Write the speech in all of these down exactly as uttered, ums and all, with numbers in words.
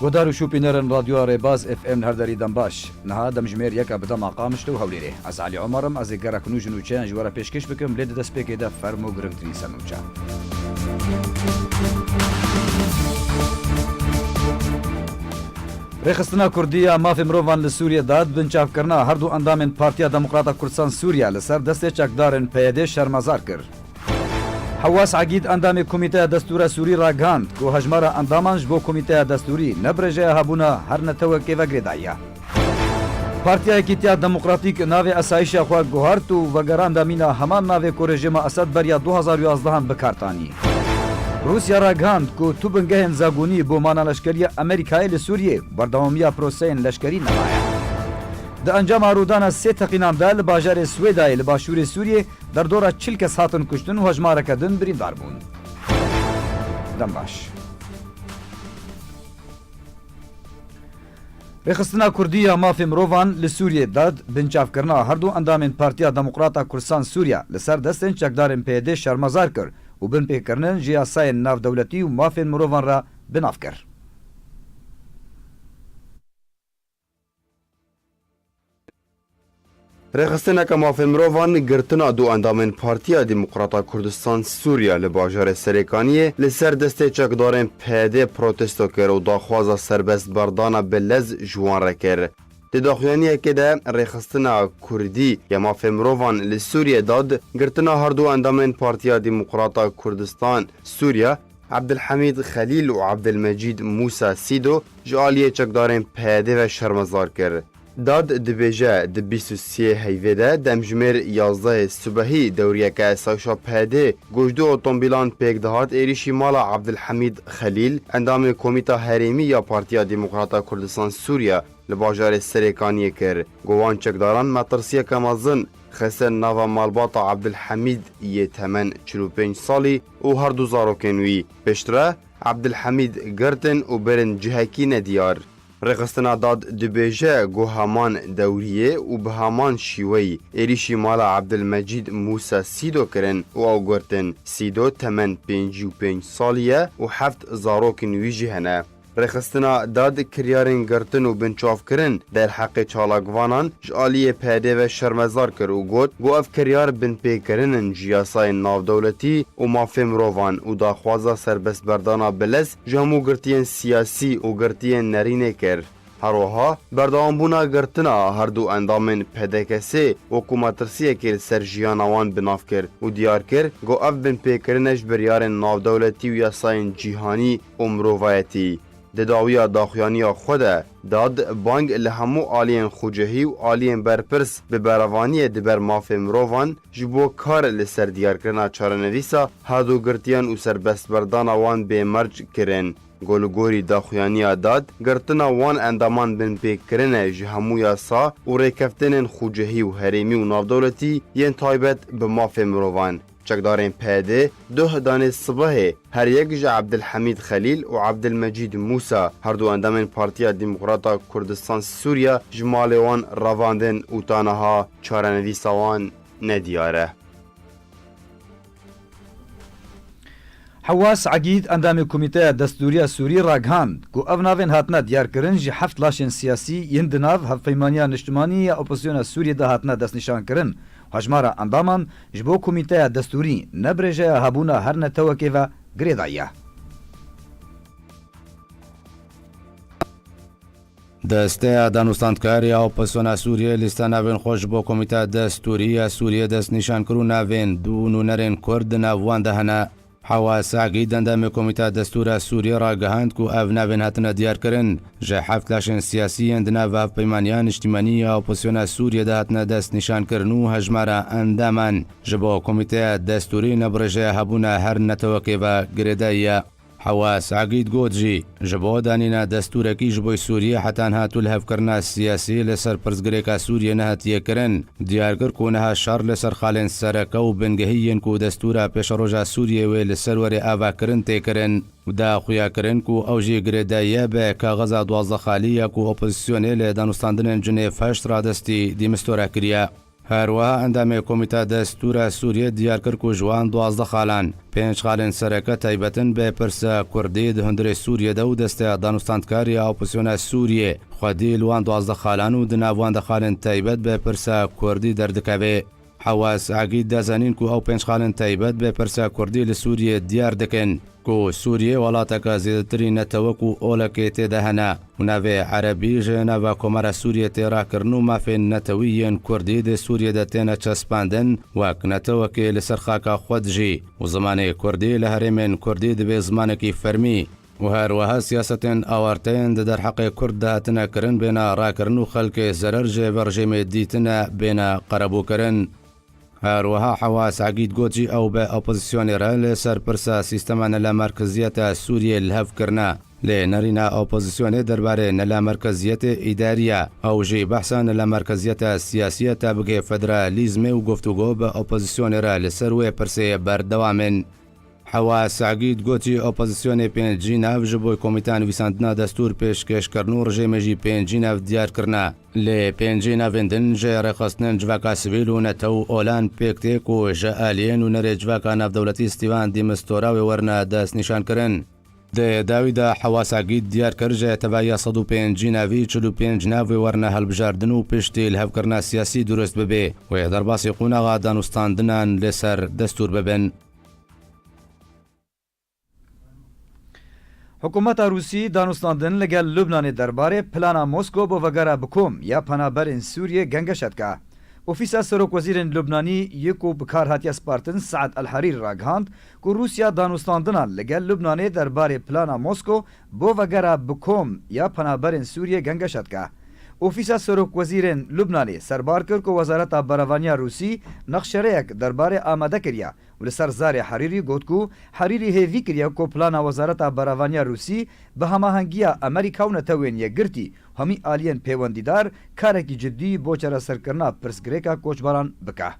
Guhdar û şopînerên Radyoya Rêbaz F M li her derî dem baş. Niha demjimêr yek e bi dema Qamişlo û Hewlêrê. Ez Elî Omer im, ez ê gerek nû ji nûçeyan ji we re pêşkêş bikim, lê di destpêkê de fermo girîngtirîn ser nûçe. Rêxistina Kurdî ya Mafê Mirovan li Sûriyê DAD binçavkirina her du endamên Partiya Demokrata Kurdistan Sûriye li ser destê çekdarên P Y D şermezar kir. Hewas Egîd, endamê Komîteya Destûra Sûrî ragihand ku hejmara endaman ji bo Komîteya Destûrî ne bi rêjeya hebûna her netewekê ve girêdayî ye. Partiya Yekîtiya Demokratîk navê esayîşa xwe guhart û vegeranda mîna heman navê ku rejîma Esed beriya du hazar û yazdehan bi kar tanî. Rûsya ragihand ku tu bingehên zagonî bo mana leşkerî ya Amerîkayê li Sûriyê berdewamiya proseyên leşkerî nemaye. Di encama rûdana sê teqînan de li bajarê Swêdayê li başûrê Sûriyê derdora çil kes hatin kuştin û hejmareke din birîndar bûn. Dem baş. Rêxistina Kurdî ya Mafê Mirovan li Sûriyê DAD binçavkirina her du endamên Partiya Demokrata Kurdistan Sûriye li ser destên çekdarên P Y D şermezar kir û binpêkirinin ji yasayên navdewletî û mafên mirovan re bi nav kir. Rêxistineke mafên mirovan girtina du endamên Partiya Demokrata Kurdistan Sûriye li bajarê Serêkaniyê li ser destê çekdarên P Y D protesto kir û daxwaza serbestberdana bi lez ji wan re kir. Di daxuyaniyekê de Rêxistina Kurdî ya Mafên Mirovan li Sûriyê DAD girtina her du endamên Partiya Demokrata Kurdistan Sûriye Ebdilhemîd Xelîl û Ebdilmecîd Mûsa Sîdo ji aliyê çekdarên P Y D ve şermezar kir. DAD dibêje, di bîst û sê heyvê de demjimêr yazdehê sibehî dewriyeke esayişa P Y D ku ji du otomobîlan pêk dihat êrîşî mala Ebdilhemîd Xelîl, endamê Komîta Herêmî ya Partiya Demokrata Kurdistan Sûriye li bajarê Serêkaniyê kir. Ku wan çekdaran metirsiyeke mezin xiste nava malbata Ebdilhemîd yê temen çil û pênc salî û her du zarokên wî. Piştre Ebdilhemîd girtin û birin cihekî nediyar. Rêxistina DAD dibêje ku heman dewriyê û bi heman şîweyî êrîşî mala Ebdilmecîd Mûsa Sîdo kirin û ew girtin. Sîdo temen pêncî û pênc salî ye û heft zarokên wî jî hene. Rêxistina DAD kiryarên girtin û binçavkirin derheqê çalakvanan ji aliyê P Y D ve şermezar kir û got ku ev kiryar binpêkirin in ji yasayên navdewletî û mafê mirovan û daxwaza serbestberdana bi lez ji hemû girtiyên siyasî û girtiyên nerînê kir. Her wiha berdewambûna girtina her du endamên P D K S wekû metirsiyekê li ser jiyana wan bi nav kir û diyar kir ku ev binpêkirin e ji biryarên navdewletî û yasayên cîhanî û mirovayetî. Di dawiya daxuyaniya xwe de DAD bang li hemû aliyên xucehî û aliyên berpirs bi berevaniyê di ber mafê mirovan ji bo kar li ser diyarkirina çarenivîsa her du girtiyan û serbestberdana wan bê merc kirin. Ku li gorî daxuyaniya DAD, girtina wan endaman binpêkirin e ji hemû yasa û rêkeftinên xucehî û herêmî û navdewletî yên taybet bi mafê mirovan. Çekdarên P Y D duh danê sibehê her yek ji Ebdilhemîd Xelîl û Ebdilmecîd Mûsa, her du endamên Partiya Demokrata Kurdistan Sûriye ji malê wan revandin û ta niha çarenivîsa wan nediyar e. Hewas Egîd, endamê Komîteya Destûrî ya Sûrî ragihand ku ev navên hatine diyarkirin ji heft laşên siyasî yên di nav Hevpeymaniya Niştimanî ya Opozisyona Sûriyê de hatine destnîşankirin. Hejmara endaman ji bo Komîteya Destûrî ne bi rêjeya hebûna her netewekê ve girêdayî ye. Desteya Danûstandkar ya Opozisyona Sûriyê lîsta navên xwe ji bo Komîteya Destûrî ya Sûriyê destnîşan kir û navên du nûnerên Kurd di nav wan de hene. Hewa Sagî, endamê Komîteya Destûra Sûriyê ragihand ku ev navên hatine diyarkirin, ji heft laşên siyasî yên di nav Hevpeymaniya Niştimanî ya Opozisyona Sûriyê de hatine destnîşankirin û hejmara endaman ji bo Komîteya Destûrî ne bi rêjeya hebûna her netewekê ve girêdayî ye. Hewa Sagîd got jî, ji bo danîna destûrekî ji bo Sûriyê heta niha tu lihevkirina siyasî li ser pirsgirêka Sûriyê nehatiye kirin. Diyar kir ku niha şer li ser xalên sereke û bingehî yên ku destûra pêşeroja Sûriyê wê li ser werê avakirin tê kirin. Da xuya kirin ku ew jî girêdayî ye bi kaxeza duwazdeh xalî ya ku opozisyonê li danûstandinên Cinêv heşt radestî dîmistora kiriye. Her wiha endamê Komîta Destûra Sûriyê diyar kir ku ji wan duwazdeh xalan, pênc xalên sereke taybet in bi pirsa kurdî di hundirê Sûriyê de û desteya danûstandkarî ya opozîsyona Sûriyê xwedî li wan duwazdeh xalan û di nav wan de xalên taybet bi pirsa kurdî derdikeve. Hewas Egîd da zanîn ku ew pênc xalên taybet bi pirsa kurdî li Sûriyê diyar dikin ku Sûriyê welateke zêdetirî netewek û olekê tê de hene û navê erebî ji nava Komara Sûriyê tê rakirin û mafên netewî yên kurdî di Sûriyê de têne çespandin, wek netewekê li ser xaka xwe dijî û zimanê kurdî li herêmên kurdî dibe zimanekî fermî û her wiha siyasetên awarteyên di derheqê kurd de hatine kirin bêne rakirin û xelkê zerer ji vê rejîmê dîtine bêne qerebûkirin. Her wiha Hewas Egîd got jî ew bi opozîsyonê re li ser pirsa sîstema nelamerkeziyeta Sûriyê li hev kirine. Lê nerîna opozîsyonê derbarê nelamerkeziyetê îdarî ye. Ew jî behsa nelamerkeziyeta siyasî ye ta bigihê federalîzmê û guftûgo bi opozîsyonê re li ser wê pirsê berdewam in. Hewas Egîd got jî opozîsyonê pêncî nav ji bo Komîta Nivîsandina Destûr pêşkêş kirin û rejêmê jî pêncî nav diyar kirine. Lê pêncî navên din ji rêxistinên civaka sivîl û netew olan pêk tê ku ji aliyên nûnerê civaka navdewletî Stîvan de Mistura wê werine destnîşankirin. Di dawî de Hewas Egîd diyar kir ji tevahiya sed û pêncî navî çil û pênc nav wê werine hilbijardin û piştî lihevkirina siyasî durust bibe, wê derbasî qonaxa danûstandinan li ser destûr bibin. Hikûmeta Rûsî danûstandin li gel Lubnanê derbarê plana Moskow bo vegera bi kom ya penaberên Sûriyê gengeşe dike. Ofîsa Serokwezîrên Lubnanî yê ku bi kar hatiye spartin Saad El Herîrî ragihand ku Rûsya danûstandinan li gel Lubnanê derbarê plana Moskow bo vegera bi kom ya penaberên Sûriyê gengeşe dike. Ofîsa Serokwezîrên Lubnanê serbar kir ku Wezareta Berevaniya Rûsî nexşereyek derbarê amade kiriye. Û li ser zarê Herîrî got ku Herîrî hêvî kiriye ku plana Wezareta Berevaniya Rûsî bi hemahengiya Amerîka û Netewên Yekgirtî û hemî aliyên pêwendîdar karekî cidî bo çareserkirina pirsgirêka koçberan bike.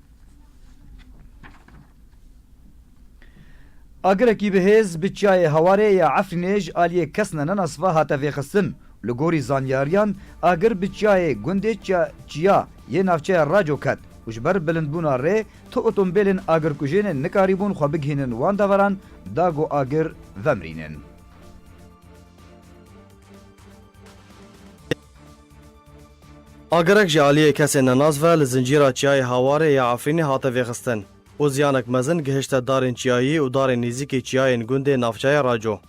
Agirekî bi hêz bi çiyayê Hawarê ya Efrînê ji aliyê kesne nenasva hate vêxistin. Li gorî zanyariyan, agir bi çiyayê gundê Çiya, Çiya yê navçeya Raco ket û ji ber bilindbûna rê tu otombêlên agirkujênê nikarîbûn xwe bigihînin wan deveran, da ku agir vemirînin. Agirek ji aliyê kesên nenas ve li zincîra çiyayê Hawarê ya Efrînê hate vêxistin û ziyanek mezin gihişte darên çiyayî û darên nêzîkî çiyayên gundê navçeya Raco.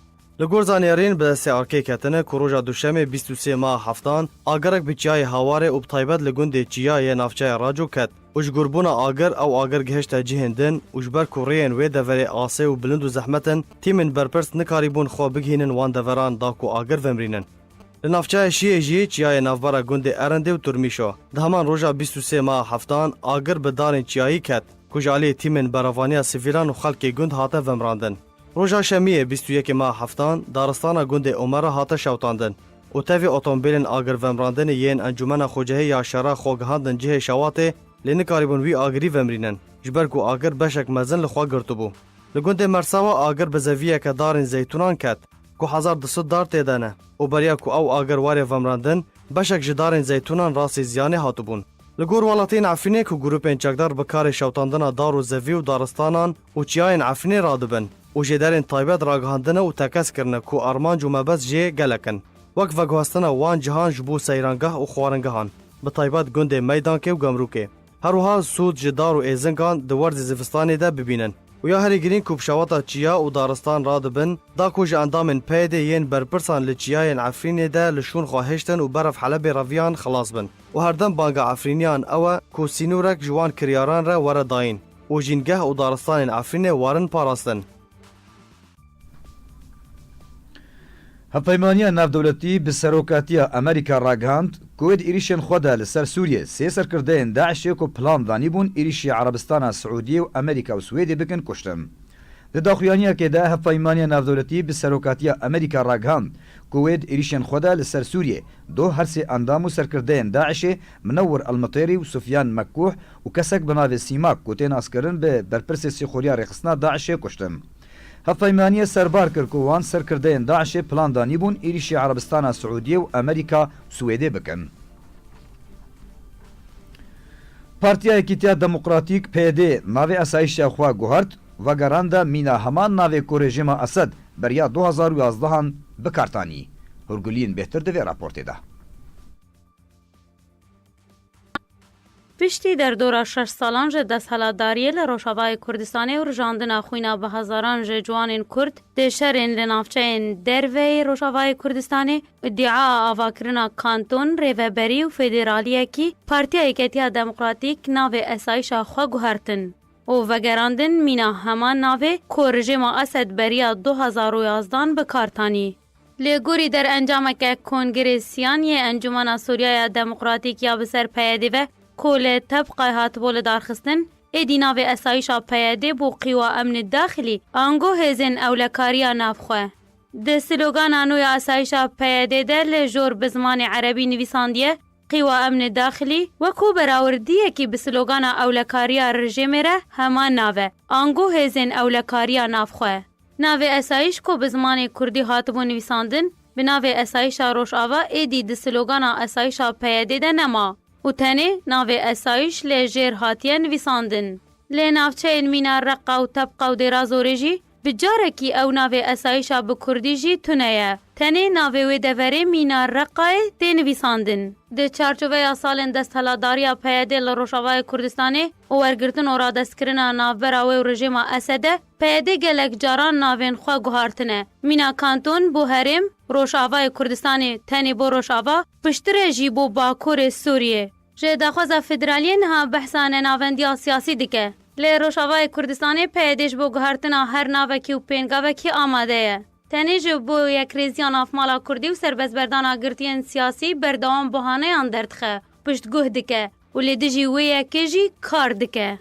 Li gor zanyariyên bi destê arkê ketine ku roja Duşemê bîst û sê meha heftan agirek bi çiyayê Hawarê û bi taybet li gundê Çiya yê navçeya Raco ket û ji gurbûna agir ew agir gihişte cihên din û ji ber ku rêyên wê deverê asê û bilind û zehmet in, tîmên berpirs nikarîbûn xwe bigihînin wan deveran da ku agir vemrînin. Li navçeya Şiyê jî çiyayê navbera gundê Erindê û Turmîşo di heman roja bîst û sê meha heftan agir bi darên çiyayî ket ku ji aliyê tîmên berevaniya sivîlan û xelkê gund hate vemrandin. Roja Şemiyê bîst û yekê meha heftan daristana gundê Omera hate şewtandin û tevî otombêlên agirvemrandinê yên Encûmena Xocehê ya Şera xwe gihandin cihê şewatê, lê nikarîbûn wî agirî vemrînin, ji ber ku agir beşek mezin li xwe girtibû. Li gundê Mersawa agir bi zeviyeke darên zeytûnan ket ku hezar du sed dar tê de ne û beriya ku ew agir were vemrandin, beşek ji darên zeytûnan rastî ziyanê hatibûn. Li gor welatiyên Efrînê ku grûpên çekdar bi karê şewtandina dar û zevî û daristanan û çiyayên Efrînê radibin û jêderên taybet ragihandine û tekez kirine ku armanc û mebest jê gelek in, wek veguhestina wan cihan ji bo seyrangeh û xwaringehan, bi taybet gundê Meydankê û Gemrûkê. Her wiha sûd ji dar û êzingan di werzê zivistanê de bibînin. Û ya herî girîng ku bi şewata çiya û daristan radibin, da ku ji endamên P Y D'ê yên berpirsan li çiyayên Efrînê de li şûn xwe hiştin û berev Helebê reviyan xilas bin. Û herdem banga Efrîniyan ew e ku sînorek ji wan kiryaran re were dayîn û jîngeh û daristanên Efrînê werin parastin. Hevpeymaniya Navdewletî bi serokatiya Amerîka ragihand ku wê di êrîşên xwe de li ser Sûriyê sê serkirdeyên DAIŞê ku plan danîbûn êrîşî Erebistana Siûdiyê û Amerîka û Swêdê bikin kuştin. Di daxuyaniyekê de Hevpeymaniya Navdewletî bi serokatiya Amerîka ragihand ku wê di êrîşên xwe de li ser Sûriyê doh her sê endam û serkirdeyên DAIŞê Minewwir Elmitêrî û Sufyan Mekkuh û kesek bi navê Sîmak ku tê naskirin bi berpirsê sîxuriya rêxistina DAIŞê kuştin. Hevpeymaniyê serbar kir ku wan serkirdeyên DAIŞê plan danîbûn êrîşî Erebistana Siûdiyê û Amerîka û Swêdê bikin. Partiya Yekîtiya Demokratîk, P Y D, navê esayîşa xwe guhert, vegerande mîna heman navê ku rejîma Esed beriya du hazar û yazdehan bi kar tanî. Hûrguliyên bêhtir di vê raportê de. Piştî derdora şeş salan ji desthilatdariyê li Rojavayê Kurdistanê û rijandina xwîna bi hezaran ji ciwanên Kurd di şerên li navçeyên derveyê Rojavayê Kurdistanê, îdia a avakirina kanton, rêveberî û federaliyekî Partiya Yeketiya Demokratîk navê esayîşa xwe guhertin û vegerandin mîna heman navê ku rejîma Esed beriya du hazar û yazdan bi kar tanî. Li gorî derencameke Kongrê Siyan yê Encûmena Sûriya ya Demokratîk ya bi ser P Y D ve ku li Tebqay hatibû lidarxistin, êdî navê esayîşa P Y D bû Qîwa Emnê Daxilî, ango Hêzên Ewlekariya Navxwe. Di slogana nû ya esayîşa P Y D de li jor bi zimanê erebî nivîsandiye, Qîwa Emnê Daxilî, wekû berawirdiyekî bi slogana ewlekariya rejêmê re heman nav e, ango Hêzên Ewlekariya Navxwe. Navê esayîş ku bi zimanê kurdî hatibû nivîsandin, bi navê esayîşa Rojava êdî di slogana esayîşa P Y D de nema û tenê navê esayîş lê jêr hatiye nivîsandin. Lê navçeyên mîna Reqa û Tebqa û Dêra Zorê jî bi carekî ew navê esayîşa bi kurdî jî tune ye. Tenê navê wê deverê mîna Reqayê tê nivîsandin. Di çarçoveya salên desthilatdariya P Y D li Rojavayê Kurdistanê û wergirtin û radestkirina navbera wê û rejîma Esede, P Y D gelek caran navên xwe guhartine. Mîna kanton bû herêm, Rojavayê Kurdistanê tenê bû Rojava, piştre jî bû Bakurê Sûriyê. Ji daxwaza federaliyê niha behsa nenavendiya siyasî dike. Lê Rojavayê Kurdistanê P Y D ji bo guhertina her navekî û pêngavekî amade ye. Tenê ji bo yekrêziya navmala kurdî û serbestberdana girtiyên siyasî berdewam bahaneyan derdixe, piştguh dike û li dijî wê yekê jî kar dike.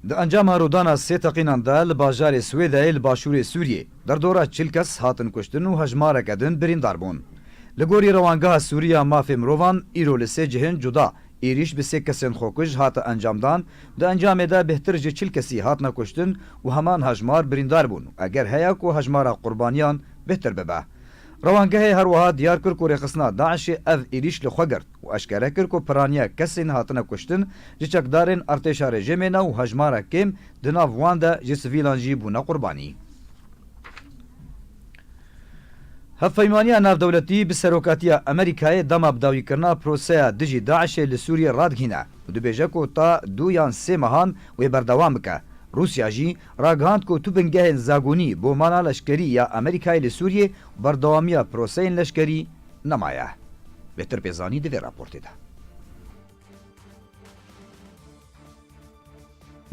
Di encama rûdana sê teqînan de li bajarê Swêdeyê li başûrê Sûriyê derdora çil kes hatin kuştin û hejmareke din birîndar bûn. Li gorî Rewangeha Sûrî ya Mafê Mirovan, îro li sê cihên cuda êrîş bi sê kesên xwekuj hate encamdan, di encamê de bêhtir ji çil kesî hatine kuştin û heman hejmar birîndar bûn û eger heye ku hejmara qurbaniyan bêhtir bibe. Rewangehê her wiha diyar kir ku rêxistina DAIŞê ev êrîş li xwe girt û eşkere kir ku piraniya kesên hatine kuştin ji çekdarên artêşa rejîmê ne û hejmara kêm di nav wan de ji sivîlan jî bûne qurbanî. Hevpeymaniya navdewletî bi serokatiya Amerîkayê dema bidawîkirina proseya dijî DAIŞê li Sûriyê radigihîne û dibêje ku ta du yan sê mehan wê berdewam bike. Rûsya jî ragihand ku tu bingehên zagonî bo mana leşkerî ya Amerîkayê li Sûriyê û berdewamiya proseyên leşkerî nemaye. Bêhtir pê zanî di vê raportê de.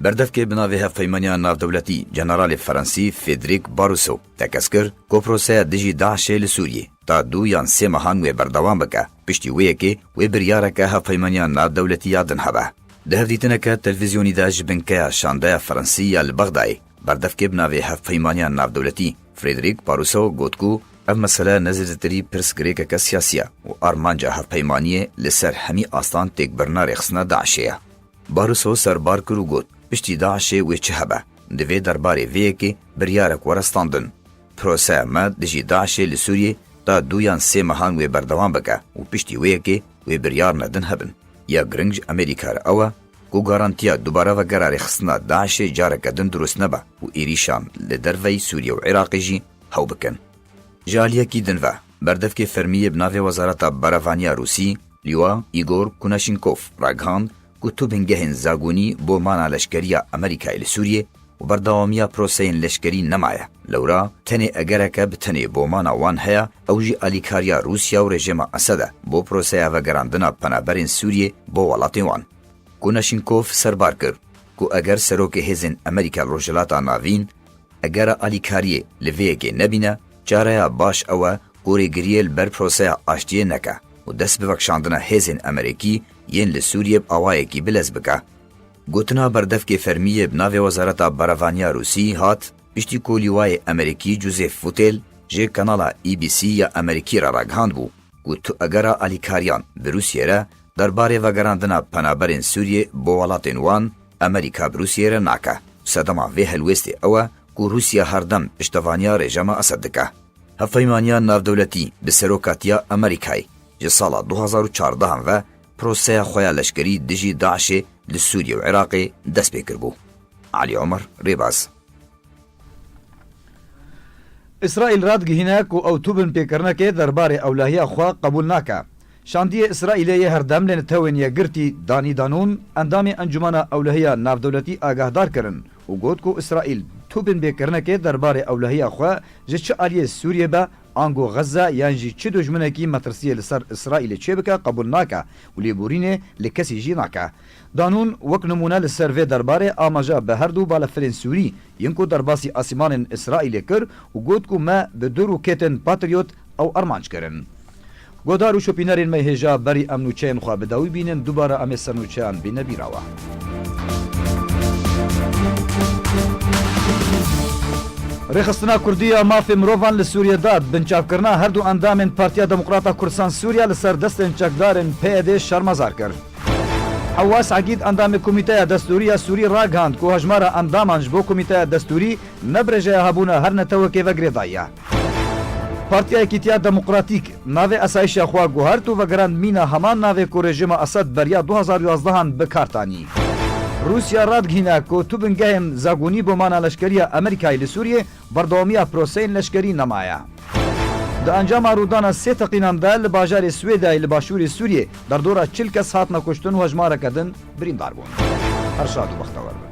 Berdevkê bi navê Hevpeymaniya Navdewletî, Generalê Fransî Frederic Barroso tekez kir ku proseya dijî DAIŞê li Sûriyê ta du yan sê mehan wê berdewam bike, piştî wê yekê wê biryareke Hevpeymaniya Navdewletî ya din hebe. Di hevdîtineke televîzyonî de ji binkeya şandeya Fransî ya li Bexdayê, berdevkê bi navê Hevpeymaniya Navdewletî Frederic Barroso got ku ev mesele ne zêdetirî pirsgirêkeke siyasî ye û armanca hevpeymaniyê li ser hemî astan têkbirina rêxistina DAIŞê ye. Barroso serbar kir û got, piştî DAIŞê wê çi hebe? Divê derbarê vê yekê biryarek were standin. Proseya me dijî DAIŞê li Sûriyê ta du yan sê mehan wê berdewam bike û piştî wê yekê wê biryarine din hebin. Ya giring ji Amerîka re ew e ku garantiya dubare vegera rêxistina DAIŞê careke din dirust nebe û êrîşan li derveyî Sûriye û Iraqê jî hew bikin. Ji aliyekî din ve, berdevkê fermî yê bi navê Wezareta Berevaniya Rûsî, Lîwa Îgor Kunaşînkov, ragihand ku tu bingehên zagonî bo mana leşkerî ya Amerîkayê li Sûriyê û berdewamiya proseyên leşkerî nemaye. Lewra tenê egereke bi tenê bo mana wan heye, ew jî alîkariya Rûsya û rejîma Esed e bo proseya vegerandina penaberên Sûriyê bo welatên wan. Kunaşînkov serbar kir ku eger serokê hêzên Amerîka li Rojhilata Navîn egera alîkariyê li vê yekê nebîne, çareya baş ew e ku rêgiriyê li ber proseya aştiyê neke û dest bi vekişandina hêzên Amerîkî yên li Sûriyê bi awayekî bilez bike. Gotina berdevkê fermî yê bi navê Wezareta Berevaniya Rûsî hat piştî ku lîwayê Amerîkî Joseph Votel ji kanala E B C ya Amerîkî re ragihandbû ku tu egera alîkariyan bi Rûsiyê re derbarê vegerandina penaberên Sûriyê bo welatên wan, Amerîka bi Rûsiyê re nake. Sedema vê helwêstê ew e ku Rûsya herdem piştevaniya rejîma Esed dike. Hevpeymaniya navdewletî bi serokatiya Amerîkayê ji sala du hazar û çardehan ve proseya xwe ya leşkerî dijî DAIŞê li Sûriye û Iraqê dest pê kiribû. Elî Omer, Rêbaz. Îsraîl radigihîne ku ew tûbinpêkirinekê derbarê ewlehiya xwe qebûl nake. Şandiyê Îsraîlê yê herdem li Netewên Yekgirtî Danî Danûn, endamê Encûmena Ewlehiya Navdewletî agahdar kirin û got ku Îsraîl tûbinpêkirinekê derbarê ewlehiya xwe ji çi aliyê Sûriyê be, ango Xezze yan jî çi dojminekî metirsiyê li ser Îsraîlê çêbike qebûl nake û lêborînê li kesî jî nake. Danûn wek nimûne li ser vê derbarê amaje bi her du balefirên Sûrî yên ku derbasî asîmanên Îsraîlê kir û got ku me bi du roketên Patriot ew armanc kirin. Godar û şopînerên me hêja berî em nûçeyên xwe bi dawî bînin, dubare em ê ser nûçeyan bîne bîra we. Rêxistina Kurdî ya Mafê Mirovan li Sûriyê da binçavkirina her du endamên Partiya Demokrata Kurdistan Sûriya li ser destên çekdarên P Y D şermezar kir. Hewas Egîd, endamê Komîteya Destûrî ya Sûrî ragihand ku hejmara endaman ji bo Komîteya Destûrî ne bi rêjeya hebûna her netewekê ve girêdayî ye. Partiya Yekîtiya Demokratîk navê esayîşa xwe guhert û vegerand mîna heman navê ku rejîma Esed beriya du hazar û yazdehan bi kar tanî. Rûsya radigihîne ku tu bingehên zagonî bo mana leşkerî ya Amerîkayê li Sûriyê berdewamiya proseyên leşkerî nemaye. Di encama rûdana sê teqînan de li bajarê Swêdayê li başûrê Sûriyê derdora çil kes hatine kuştin û hejmareke din birîndar bûn. Her şad û bextewer bin.